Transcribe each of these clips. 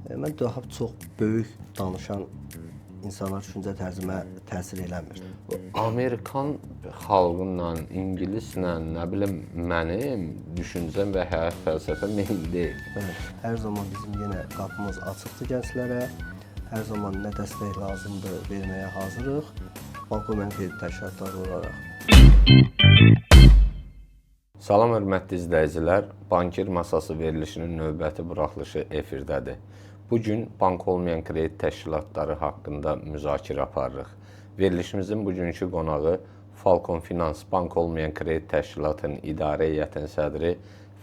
Mən daha çox böyük danışan insanlar düşüncə tərzimə təsir eləmir. Amerikan xalqıyla, ingilislə, nə bilim, mənim düşüncəm və həyat fəlsəfəm eyni deyil. Bəli, hər zaman bizim yenə qapımız açıqdır gənclərə. Hər zaman nə dəstək lazımdır verməyə hazırıq. Bank olmayan kredit təşkilatları olaraq. Salam hörmətli izləyicilər, Bankir Masası verilişinin növbəti buraxılışı efirdədir. Bu gün bank olmayan kredit təşkilatları haqqında müzakirə aparırıq. Verilişimizin bugünkü qonağı Falcon Finans Bank olmayan kredit təşkilatının idarə heyətinin sədri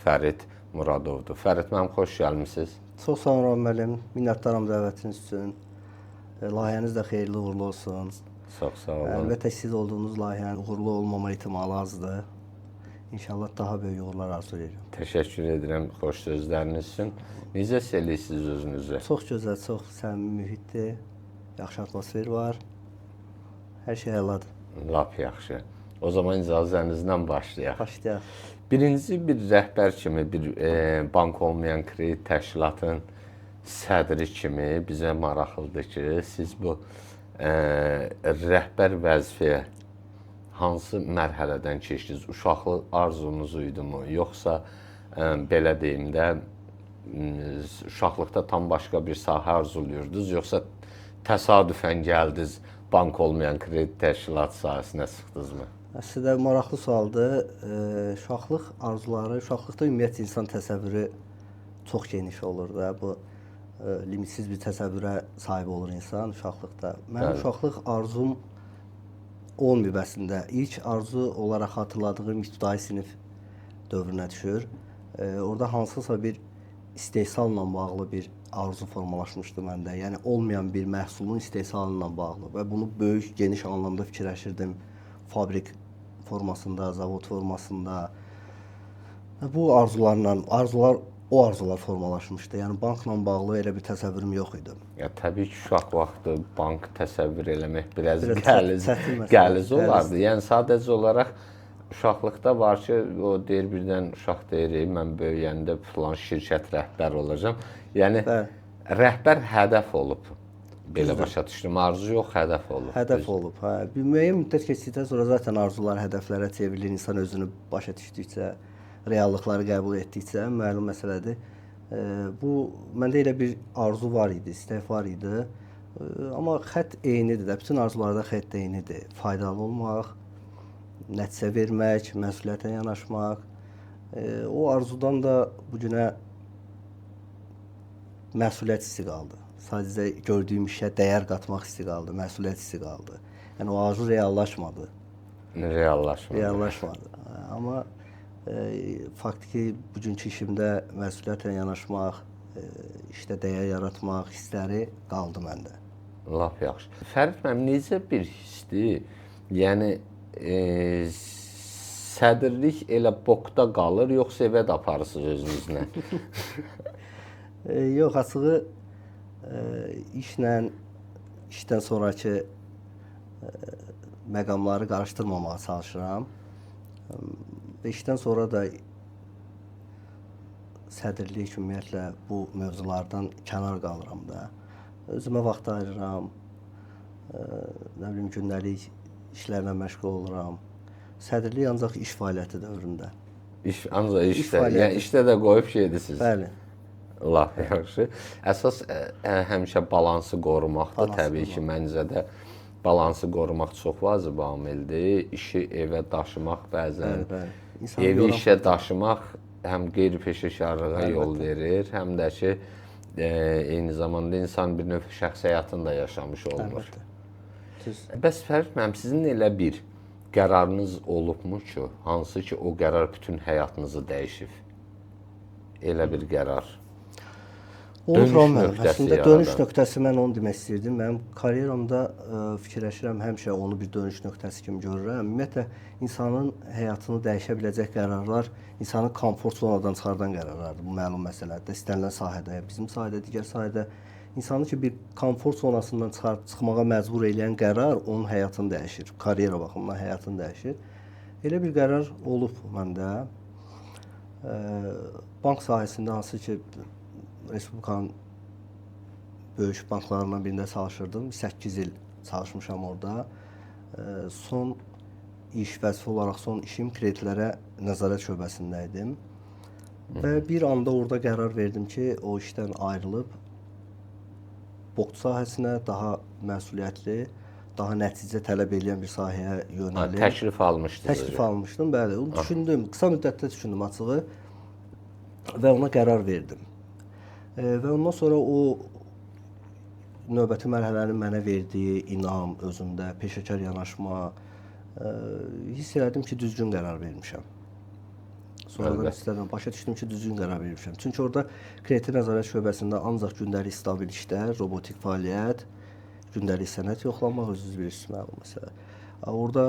Fərid Muradovdur. Fərid müəllim, xoş gəlmisiniz. Çox sağ olun müəllim, minnətdaram dəvətiniz üçün. Layihəniz də xeyirli uğurlu olsun. Çox sağ olun. Əlbəttə siz olduğunuz layihənin uğurlu olmama ehtimalı azdır. İnşallah daha böyük uğurlar arzulayıram. Təşəkkür edirəm xoş sözləriniz üçün. Necə hiss edirsiniz özünüzü? Çox gözəl, çox səmimi mühitdir. Yaxşı atmosfer var. Hər şey əladır. Lap yaxşı. O zaman icazənizlə başlayaq. Başlayaq. Birinci bir rəhbər kimi, bir bank olmayan kredit təşkilatının sədri kimi bizə maraqlıdır ki, siz bu rəhbər vəzifəyə hansı mərhələdən keçdiniz? Uşaqlıq arzunuz idimi? Yoxsa belə deyim də, uşaqlıqda tam başqa bir sahə arzuluyurdunuz, yoxsa təsadüfən gəldiniz, bank olmayan kredit təşkilatı sahəsinə çıxdınızmı? Əslində maraqlı sualdır. Uşaqlıq arzuları, uşaqlıqda ümumiyyətcə insan təsəvvürü çox geniş olur da. Bu limitsiz bir təsəvvürə sahib olur insan uşaqlıqda. Mənim Bəli. Uşaqlıq arzum olmayıb əslində. İlk arzu olaraq xatırladığım ibtidai sinif dövrünə düşür. Orada hansısa bir istehsalla bağlı bir arzu formalaşmışdı məndə. Yəni olmayan bir məhsulun istehsalı ilə bağlı və bunu böyük, geniş anlamda fikirləşirdim. Fabrik formasında, zavod formasında. Bu arzularla, o arzular formalaşmışdı. Yəni bankla bağlı elə bir təsəvvürüm yox idi. Ya təbii ki, uşaq vaxtı bank təsəvvür eləmək biraz qəliz olardı. Yəni sadəcə olaraq uşaqlıqda var ki, o deyir birdən uşaq deyir, mən böyüyəndə filan şirkət rəhbəri olacağam. Yəni Bəli. Rəhbər hədəf olub. Belə başa düşdüm. Arzu yox, hədəf olub. Hədəf olub, hə. Bir müəyyən müddət keçdikdən sonra zaten arzular hədəflərə çevrilir. İnsan özünü başa düşdükcə, reallıqları qəbul etdikcə məlum məsələdir. Bu məndə elə bir arzu var idi, istək var idi. Amma xətt eynidir də. Bütün arzularda xətt eynidir. Faydalı olmaq, nəticə vermək, məsuliyyətlə yanaşmaq. O arzudan da bu günə məsuliyyət hissi qaldı. Sadəcə gördüyüm işə dəyər qatmaq hissi qaldı, məsuliyyət hissi qaldı. Yəni o arzu reallaşmadı. Reallaşmadı. Amma faktiki bugünkü işimdə məsuliyyətlə yanaşmaq, işdə dəyər yaratmaq hissləri qaldı məndə. Lap yaxşı. Fərid müəllim, necə bir hissdir? Yəni sədrlik elə bokda qalır, yoxsa evə də aparırsınız özünüzlə? Yox, açığı işlə, işdən sonrakı məqamları qarışdırmamağa çalışıram. Və işdən sonra da sədrlik ümumiyyətlə bu mövzulardan kənar qalıram da. Özümə vaxt ayırıram, nə bilim, gündəlik işlərlə məşğul oluram. Sədrlik ancaq iş fəaliyyəti dövründə. Ancaq işdə, yəni işdə də qoyub gedirsiniz. Bəli. Lap yaxşı. Əsas həmişə balansı qorumaqdır. Təbii ki, məncə də balansı qorumaq çox vacib amildir. İşi evə daşımaq bəzən, evi işə daşımaq həm qeyri-peşəkarlığa yol verir, həm də ki, eyni zamanda insan bir növ şəxsi həyatını da yaşamış olmur. Bəs Fərid müəllim, sizin elə bir qərarınız olubmu ki, hansı ki o qərar bütün həyatınızı dəyişib? Elə bir qərar. Olub müəllim. Əslində dönüş nöqtəsi mən onu demək istəyirdim. Mənim karyeramda fikirləşirəm, həmişə onu bir dönüş nöqtəsi kimi görürəm. Ümumiyyətlə insanın həyatını dəyişə biləcək qərarlar insanı komfort zonadan çıxardan qərarlardır. Bu məlum məsələdir. İstənilən sahədə, bizim sahədə, digər sahədə insanı ki bir komfort zonasından çıxmağa məcbur eləyən qərar onun həyatını dəyişir. Karyera baxımından həyatını dəyişir. Elə bir qərar olub məndə. Bank sahəsində hansı ki Respublikanın böyük banklarından birində çalışırdım. 8 il çalışmışam orada. Son iş vəzifə olaraq son işim kreditlərə nəzarət şöbəsində idim. Və bir anda orada qərar verdim ki, o işdən ayrılıb bokt sahəsinə daha məsuliyyətli, daha nəticə tələb edən bir sahəyə yönəlim. Təklif almışdınız. Təklif almışdım, bəli. Onu düşündüm, qısa müddətdə düşündüm açığı və ona qərar verdim. Və ondan sonra o növbəti mərhələnin mənə verdiyi inam özümdə, peşəkar yanaşma, hiss elədim ki, düzgün qərar vermişəm. Sonradan istədim, başa düşdüm ki, düzgün qərar vermişəm. Çünki orada kredit nəzarət şöbəsində ancaq gündəlik stabil işlər, robotik fəaliyyət, gündəlik sənəd yoxlamaq, özünüz bilirsiniz məlum məsələ. Orada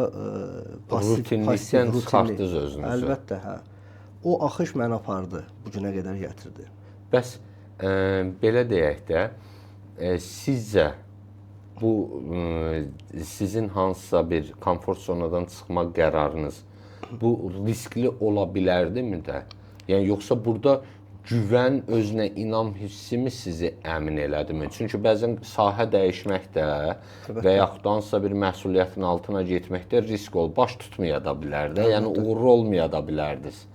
pasif çıxartdınız özünüzü. Əlbəttə, hə. O axış məni apardı, bu günə qədər gətirdi. Bəs belə deyək də, sizcə bu sizin hansısa bir komfort zonadan çıxma qərarınız bu riskli ola bilərdimi də? Yəni yoxsa burada güvən, özünə inam hissimi sizi əmin elədimi? Çünki bəzən sahə dəyişmək də və yaxud da hansısa bir məsuliyyətin altına getmək də risk ol, baş tutmaya da bilər də, yəni uğurlu olmaya da bilərdiniz.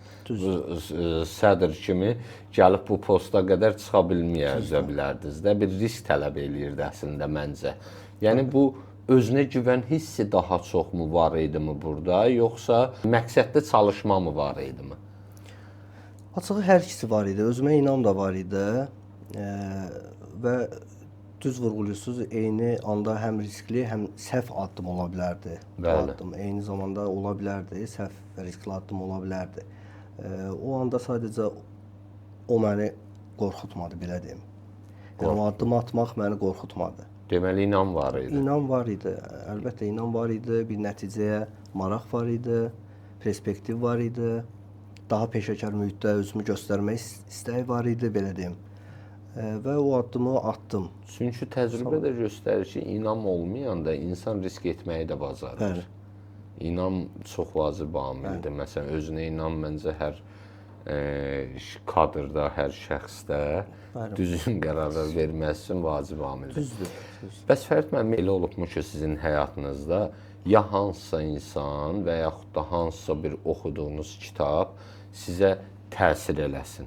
Sədr kimi gəlib bu posta qədər çıxa bilməyə bilərdiniz də, bir risk tələb eləyirdi əslində məncə. Yəni bu özünə güvən hissi daha çoxmu var idimi burada, yoxsa məqsədli çalışma mı var idimi? Açığı hər ikisi var idi, özümə inam da var idi və düz vurğuluyorsunuz, eyni anda həm riskli, həm səhv addım ola bilərdi. Bəli. Addım eyni zamanda ola bilərdi, səhv və riskli addım ola bilərdi. O anda sadəcə o məni qorxutmadı, belə deyim. Yəni o addımı atmaq məni qorxutmadı. Deməli inam var idi. İnam var idi, əlbəttə inam var idi, bir nəticəyə maraq var idi, perspektiv var idi. Daha peşəkar mühitdə özümü göstərmək istəyi var idi, belə deyim. Və o addımı attım. Çünki təcrübə də göstərir ki, inam olmayanda insan risk etməyi də bacarır. Bəli. İnam çox vacib amildir. Məsələn, özünə inam məncə hər kadrda, hər şəxsdə düzgün qərarlar verməsi üçün vacib amildir. Düzdür. Bəs Fərid müəllim, elə olubmu ki, sizin həyatınızda ya hansısa insan və yaxud da hansısa bir oxuduğunuz kitab sizə təsir eləsin?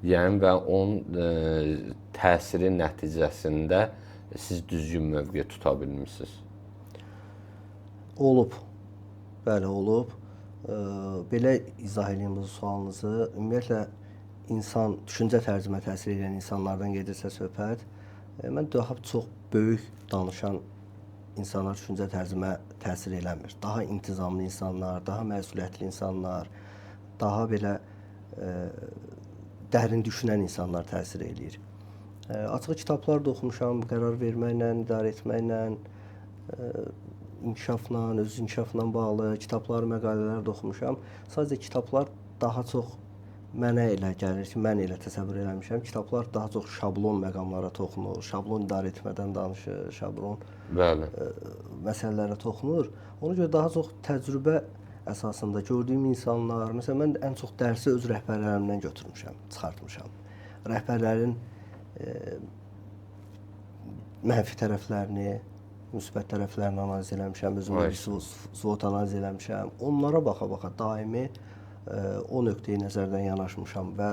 Yəni və onun təsiri nəticəsində siz düzgün mövqe tuta bilmişsiniz? Olub. Bəli, olub. Belə izah eləyim bu sualınızı. Ümumiyyətlə, insan, düşüncə tərzimə təsir edən insanlardan gedirsə söhbət, mən daha çox böyük danışan insanlar düşüncə tərzimə təsir eləmir. Daha intizamlı insanlar, daha məsuliyyətli insanlar, daha belə dərin düşünən insanlar təsir eləyir. Açıq kitablar da oxumuşam, qərar verməklə, idarə etməklə, inkişafla, öz inkişafla bağlı kitablar, məqalələr də oxumuşam. Sadəcə kitablar daha çox mənə elə gəlir ki, mən elə təsəvvür eləmişəm. Kitablar daha çox şablon məqamlara toxunur, şablon idarə etmədən danışır, şablon məsələlərə toxunur. Ona görə daha çox təcrübə əsasında gördüyüm insanlar, məsələn, mən ən çox dərsi öz rəhbərlərimdən götürmüşəm, çıxartmışam. Rəhbərlərin mənfi tərəflərini, müsbət tərəflərini analiz eləmişəm, özümdə bir SWOT analiz eləmişəm. Onlara baxa-baxa daimi o nöqteyi nəzərdən yanaşmışam və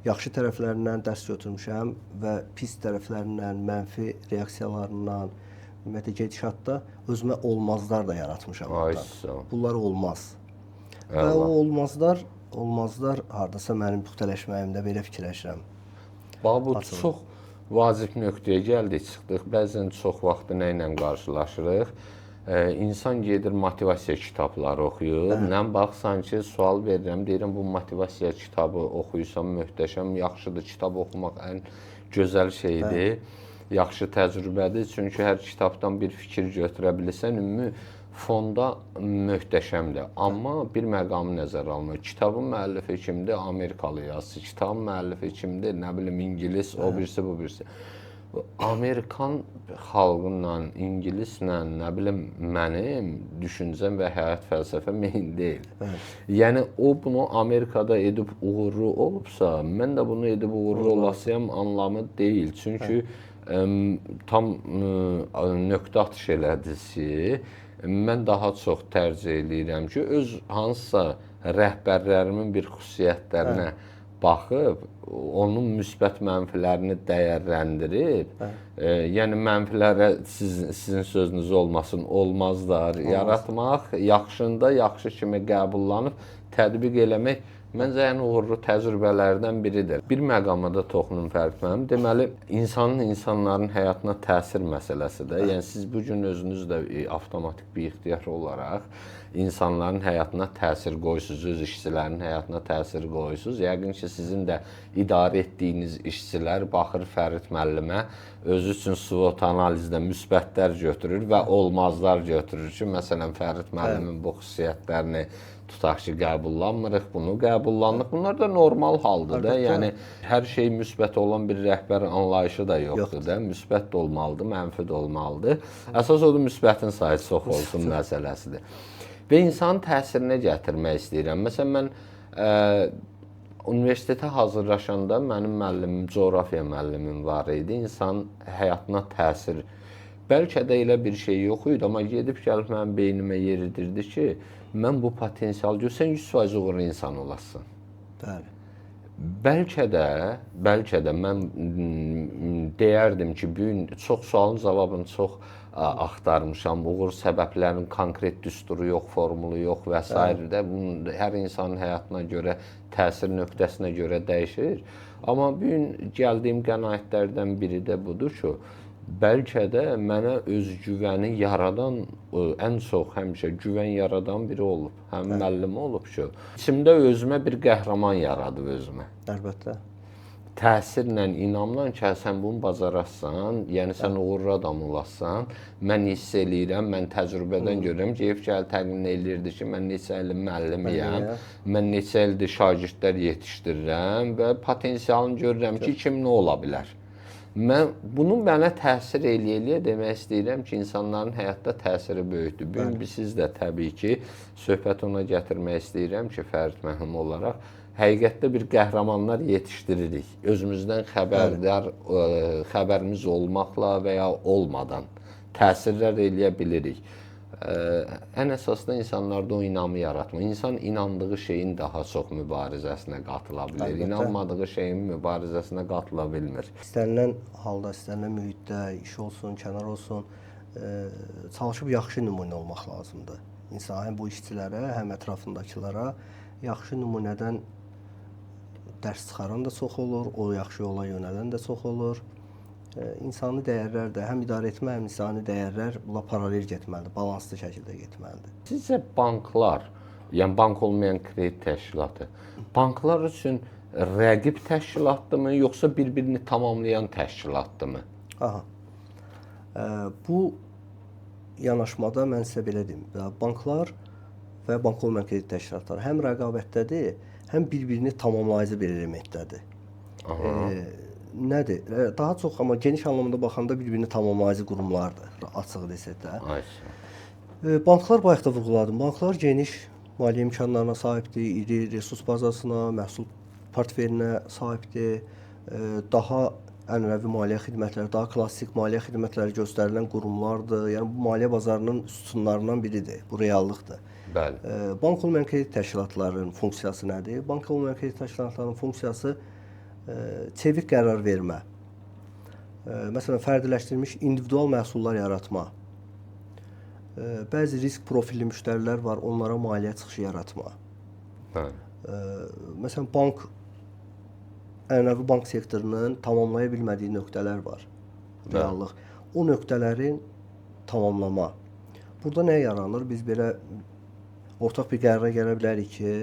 yaxşı tərəflərindən dərs götürmüşəm və pis tərəflərindən, mənfi reaksiyalarından, ümumiyyətlə gedişatda özümə olmazlar da yaratmışam. Bunlar olmaz. Və o olmazlar hardasa mənim püxtələşməyimdə belə fikirləşirəm. Bax, bu çox vacib nöqtəyə gəldik, çıxdıq. Bəzən çox vaxtı nə ilə qarşılaşırıq? İnsan gedir motivasiya kitabları oxuyur. Mən bax, sanki sual verirəm, deyirəm bu motivasiya kitabı oxuyursan möhtəşəm, yaxşıdır, kitab oxumaq ən gözəl şeydir, yaxşı təcrübədir. Çünki hər kitabdan bir fikir götürə bilirsən, ümumi fonda möhtəşəmdir. Amma bir məqamı nəzərə alınır. Kitabın müəllifi kimdir? Amerikalı yazıcı. Kitabın müəllifi kimdir? Nə bilim, İngilis, o birisi, bu birisi. Amerikan xalqıyla, ingilislə, nə bilim, mənim düşüncəm və həyat fəlsəfəm eyni deyil. Bəli. Yəni o bunu Amerikada edib uğurlu olubsa, mən də bunu edib uğurlu olasıyam anlamı deyil. Çünki tam nöqtə atış elədiniz ki, mən daha çox tərcih eləyirəm ki, öz hansısa rəhbərlərimin bir xüsusiyyətlərinə baxıb, onun müsbət mənfilərini dəyərləndirib, yəni mənfilərə sizin sözünüz olmasın, olmazlar yaratmaq, yaxşında yaxşı kimi qəbullanıb tətbiq eləmək məncə ən uğurlu təcrübələrdən biridir. Bir məqama da toxunum Fərid müəllim. Deməli, insanın insanların həyatına təsir məsələsi də. Yəni siz bu gün özünüz də avtomatik bir ixtiyar olaraq insanların həyatına təsir qoyursunuz, öz işçilərinin həyatına təsir qoyursunuz. Yəqin ki, sizin də idarə etdiyiniz işçilər baxır Fərid müəllimə, özü üçün SWOT analizdə müsbətlər götürür və olmazlar götürür ki, məsələn, Fərid müəllimin bu xüsusiyyətlərini tutaq ki, qəbullanmırıq, bunu qəbullanırıq. Bunlar da normal haldır da. Yəni hər şey müsbət olan bir rəhbər anlayışı da yoxdur da. Müsbət də olmalıdır, mənfi də olmalıdır. Əsas odur müsbətin sayı çox olsun məsələsidir. Və insanın təsirinə gətirmək istəyirəm. Məsələn, mən universitetə hazırlaşanda mənim müəllimim, coğrafiya müəllimim var idi. İnsanın həyatına təsir, bəlkə də elə bir şey yox idi, amma gedib gəlib mənim beynimə yeridirdi ki, mən bu potensial görsən 100% uğurlu insan olasın. Bəli. Bəlkə də mən deyərdim ki, bu gün çox sualın cavabını çox axtarmışam. Uğur səbəblərinin konkret düsturu yox, formulu yox və s. də. Bunun hər insanın həyatına görə, təsir nöqtəsinə görə dəyişir. Amma bu gün gəldiyim qənaətlərdən biri də budur ki, bəlkə də mənə özgüvəni yaradan, ən çox həmişə güvən yaradan biri olub, həm müəllim olub ki, içimdə özümə bir qəhrəman yaradıb özümə. Əlbəttə. Təsirlə, inamla ki, sən bunu bacararsan, yəni sən uğurlu adam olarsan, mən hiss eləyirəm, mən təcrübədən görürəm ki, gəl təqdim eləyirdi ki, mən neçə il müəllimiyəm, mən neçə ildir şagirdlər yetişdirirəm və potensialını görürəm ki, kim nə ola bilər. Mən bunu mənə təsir eləyə-eləyə demək istəyirəm ki, insanların həyatda təsiri böyükdür. Bu gün siz də təbii ki, söhbəti ona gətirmək istəyirəm ki, Fərid müəllim olaraq həqiqətdə bir qəhrəmanlar yetişdiririk. Özümüzdən xəbərdar, xəbərimiz olmaqla və ya olmadan təsirlər eləyə bilirik. Ən əsasda insanlarda o inamı yaratmaq. İnsan inandığı şeyin daha çox mübarizəsinə qatıla bilir. Əlbəttə. İnanmadığı şeyin mübarizəsinə qatıla bilmir. İstənilən halda, istənilən mühitdə, iş olsun, kənar olsun, çalışıb yaxşı nümunə olmaq lazımdır. İnsan həm bu işçilərə, həm ətrafındakılara yaxşı nümunədən dərs çıxaran da çox olur, o yaxşı yola yönələn də çox olur. İnsani dəyərlər də, həm idarə etmə, həm insani dəyərlər buna paralel getməlidir, balanslı şəkildə getməlidir. Sizcə banklar, yəni bank olmayan kredit təşkilatı, banklar üçün rəqib təşkilatdırmı, yoxsa bir-birini tamamlayan təşkilatdırmı? Aha. Bu yanaşmada mən sizə belə deyim, banklar və bank olmayan kredit təşkilatları həm rəqabətdədir, həm bir-birini tamamlayıcı bir elementdədir. Aha. Nədir? Daha çox, amma geniş anlamda baxanda bir-birini tamamlayıcı qurumlardır, açıq desək də. Banklar, bayaq da vurğuladım, banklar geniş maliyyə imkanlarına sahibdir, iri resurs bazasına, məhsul portfelinə sahibdir, daha ənənəvi maliyyə xidmətləri, daha klassik maliyyə xidmətləri göstərilən qurumlardır. Yəni bu maliyyə bazarının sütunlarından biridir, bu reallıqdır. Bəli. Bank olmayan kredit təşkilatlarının funksiyası nədir? Bank olmayan kredit təşkilatlarının funksiyası çevik qərar vermə, məsələn, fərdiləşdirilmiş individual məhsullar yaratma, bəzi risk profilli müştərilər var, onlara maliyyə çıxışı yaratma. Məsələn, bank, ənənəvi bank sektorunun tamamlaya bilmədiyi nöqtələr var, reallıq. O nöqtələrin tamamlama. Burada nə yaranır? Biz belə ortaq bir qərara gələ bilərik ki,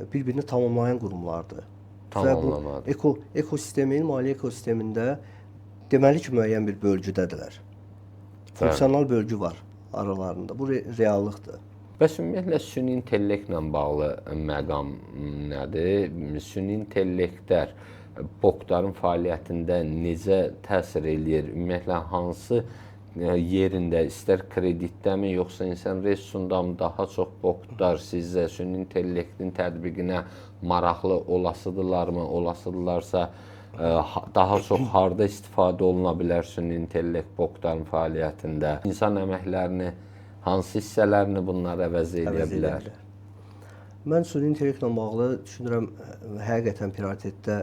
bir-birini tamamlayan qurumlardır. Və bu ekosistemin, maliyyə ekosistemində deməli ki, müəyyən bir bölgüdədirlər. Funksional bölgü var aralarında. Bu reallıqdır. Bəs ümumiyyətlə süni intellektlə bağlı məqam nədir? Süni intellektlər bokların fəaliyyətində necə təsir eləyir? Ümumiyyətlə hansı yerində, istər kreditdəmi, yoxsa insan resursundamı daha çox boklar sizcə süni intellektin tətbiqinə maraqlı olasıdırlarmı? Olasıdırlarsa daha çox harda istifadə oluna bilər süni intellekt bokların fəaliyyətində? İnsan əməklərini, hansı hissələrini bunlar əvəz eləyə bilər? Mən süni intellektlə bağlı düşünürəm, həqiqətən prioritetdə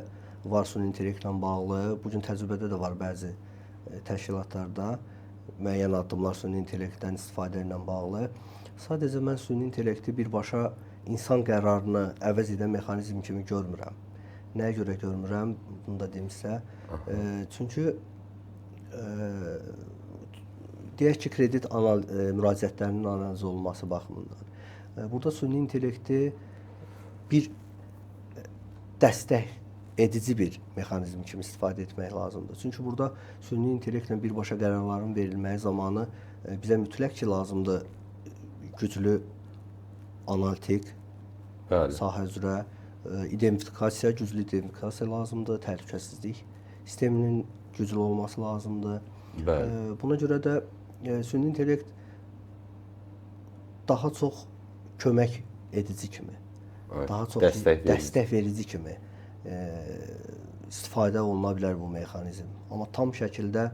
var süni intellektlə bağlı. Bu gün təcrübədə də var bəzi təşkilatlarda müəyyən addımlar süni intellektdən istifadə ilə bağlı. Sadəcə mən süni intellekti birbaşa insan qərarını əvəz edən mexanizm kimi görmürəm. Nəyə görə görmürəm? Bunu da deyim sizə. Çünki deyək ki, kredit müraciətlərinin analiz olunması baxımından. Burada süni intellekti bir dəstək edici bir mexanizm kimi istifadə etmək lazımdır. Çünki burada süni intellektlə birbaşa qərarların verilməyi zamanı bizə mütləq ki, lazımdır güclü analitik, bəli, sahə üzrə identifikasiya, güclü identifikasiya lazımdır, təhlükəsizlik sisteminin güclü olması lazımdır. Bəli. Buna görə də süni intellekt daha çox kömək edici kimi, evet, daha çox dəstək verici kimi istifadə oluna bilər bu mexanizm. Amma tam şəkildə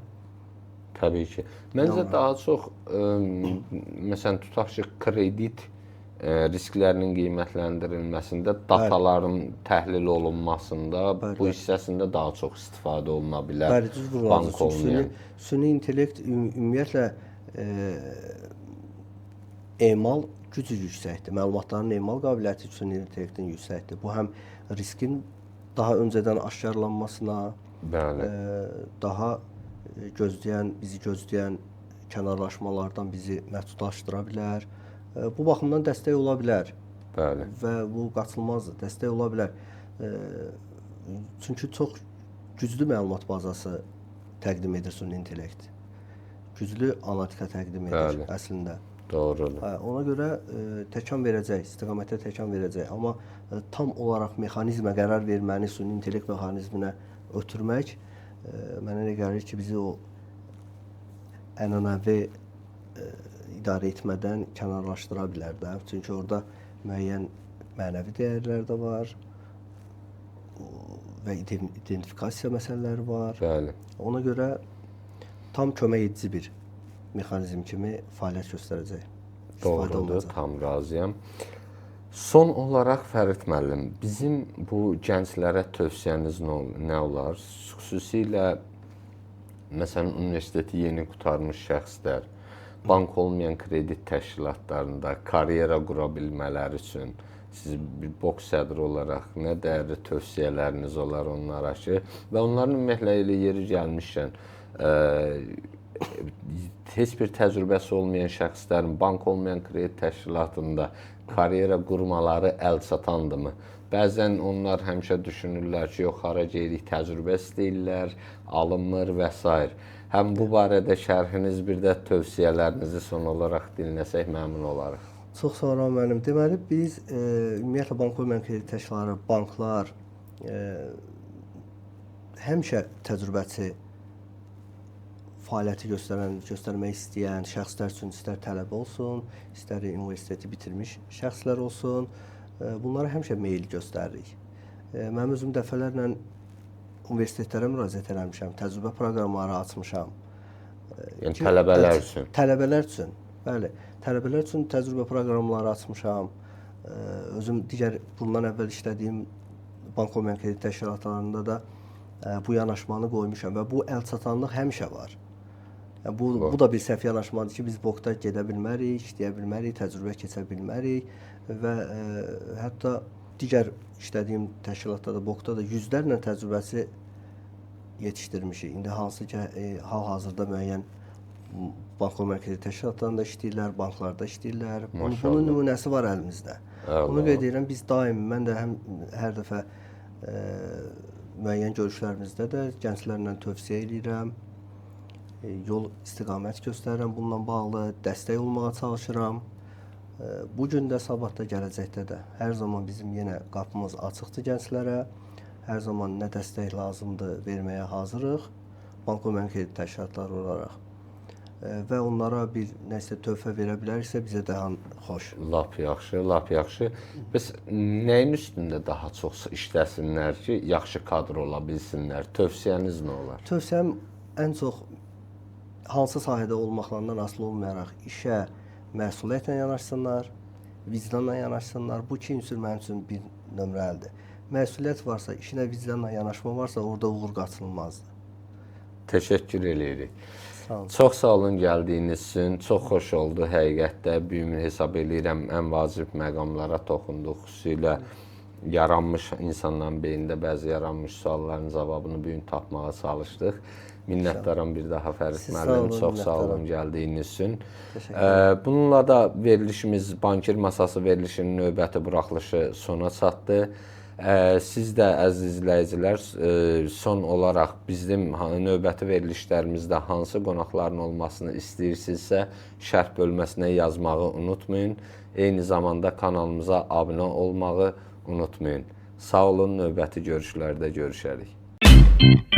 təbii ki. Məncə daha çox məsələn tutaq ki, kredit risklərinin qiymətləndirilməsində, dataların təhlil olunmasında, bəli, bu hissəsində daha çox istifadə oluna bilər. Bəli, düz vurğuladınız. Süni intellekt ümumiyyətlə emal gücü yüksəkdir. Məlumatların emal qabiliyyəti süni intellektin yüksəkdir. Bu həm riskin daha öncədən aşkarlanmasına, bəli, daha gözləyən, bizi gözləyən kənarlaşmalardan bizi məhdudlaşdıra bilər. Bu baxımdan dəstək ola bilər. Bəli. Və bu qaçılmazdır, dəstək ola bilər. Çünki çox güclü məlumat bazası təqdim edir süni intellekt. Güclü analitika təqdim edir, bəli, əslində. Doğrudur. Ona görə təkan verəcək, istiqamətə təkan verəcək. Amma tam olaraq mexanizmə qərar verməni, süni intellekt mexanizminə ötürmək mənə elə gəlir ki, bizi o ənənəvi idarə etmədən kənarlaşdıra bilər də. Çünki orada müəyyən mənəvi dəyərlər də var və identifikasiya məsələləri var. Bəli. Ona görə tam kömək edici bir mexanizm kimi fəaliyyət göstərəcək. Doğrudur, tam razıyam. Son olaraq Fərid müəllim, bizim bu gənclərə tövsiyəniz nə olar? Xüsusilə məsələn universiteti yeni qurtarmış şəxslər, bank olmayan kredit təşkilatlarında karyera qura bilmələri üçün siz bir boks sədri olaraq nə dəyərli tövsiyələriniz olar onlara ki, və onların ümumiyyətlə elə yeri gəlmişkən heç bir təcrübəsi olmayan şəxslərin bank olmayan kredit təşkilatında karyera qurmaları əl çatandırmı? Bəzən onlar həmişə düşünürlər ki, yox, hara gedirik, təcrübə istəyirlər, alınmır və s. Həm bu barədə şərhiniz, bir də tövsiyələrinizi son olaraq dinləsək məmnun olarıq. Çox sağ olun müəllim. Deməli, biz ümumiyyətlə bank olmayan kredit təşkilatları, banklar həmişə təcrübəçi fəaliyyəti göstərmək istəyən şəxslər üçün istər tələbə olsun, istər universiteti bitirmiş şəxslər olsun, bunlara həmişə meyil göstəririk. Mənim özüm dəfələrlə universitetlərə müraciət eləmişəm, təcrübə proqramları açmışam. Yəni tələbələr üçün? Tələbələr üçün, bəli. Tələbələr üçün təcrübə proqramları açmışam. Özüm digər bundan əvvəl işlədiyim bank olmayan kredit təşkilatlarında da bu yanaşmanı qoymuşam və bu əlçatanlıq həmişə var. Yəni, bu da bir səhv yanaşmadır ki, biz bokda gedə bilmərik, işləyə bilmərik, təcrübə keçə bilmərik və hətta digər işlədiyim təşkilatda da, bokda da yüzlərlə təcrübəsi yetişdirmişik. İndi hansı ki, hal-hazırda müəyyən bank olmayan kredit təşkilatlarında işləyirlər, banklarda işləyirlər. Bunun nümunəsi var əlimizdə. Bunu qeyd edirəm, biz daim, mən də həm hər dəfə müəyyən görüşlərimizdə də gənclərlə tövsiyə eləyirəm, yol istiqamət göstərirəm, bununla bağlı dəstək olmağa çalışıram. Bu gün də, sabah da, gələcəkdə də hər zaman bizim yenə qapımız açıqdır gənclərə. Hər zaman nə dəstək lazımdır verməyə hazırıq. Bank olmayan kredit təşkilatları olaraq. Və onlara bir nəsə töhfə verə biləriksə bizə daha xoş. Lap yaxşı, lap yaxşı. Bəs nəyin üstündə daha çox işləsinlər ki, yaxşı kadr ola bilsinlər? Tövsiyəniz nə olar? Tövsiyəm ən çox hansı sahədə olmaqlarından asılı olmayaraq işə məsuliyyətlə yanaşsınlar, vicdanla yanaşsınlar. Bu iki ünsür mənim üçün bir nömrəlidir. Məsuliyyət varsa, işinə vicdanla yanaşma varsa, orada uğur qaçınılmazdır. Təşəkkür eləyirik. Sağ olun. Çox sağ olun gəldiyiniz üçün. Çox xoş oldu həqiqətdə. Bu gün hesab eləyirəm ən vacib məqamlara toxunduq. Xüsusilə yaranmış insanların beynində bəzi yaranmış sualların cavabını bu gün tapmağa çalışdıq. Minnətdaram bir daha Fərid Siz sağ müəllim. olun, Çox sağ olun minnətdaram. gəldiyiniz üçün. Təşəkkür. Bununla da verilişimiz Bankir Masası verilişinin növbəti buraxılışı sona çatdı. Siz də əziz izləyicilər, son olaraq bizim növbəti verilişlərimizdə hansı qonaqların olmasını istəyirsinizsə, şərh bölməsinə yazmağı unutmayın. Eyni zamanda kanalımıza abunə olmağı unutmayın. Sağ olun, növbəti görüşlərdə görüşərik.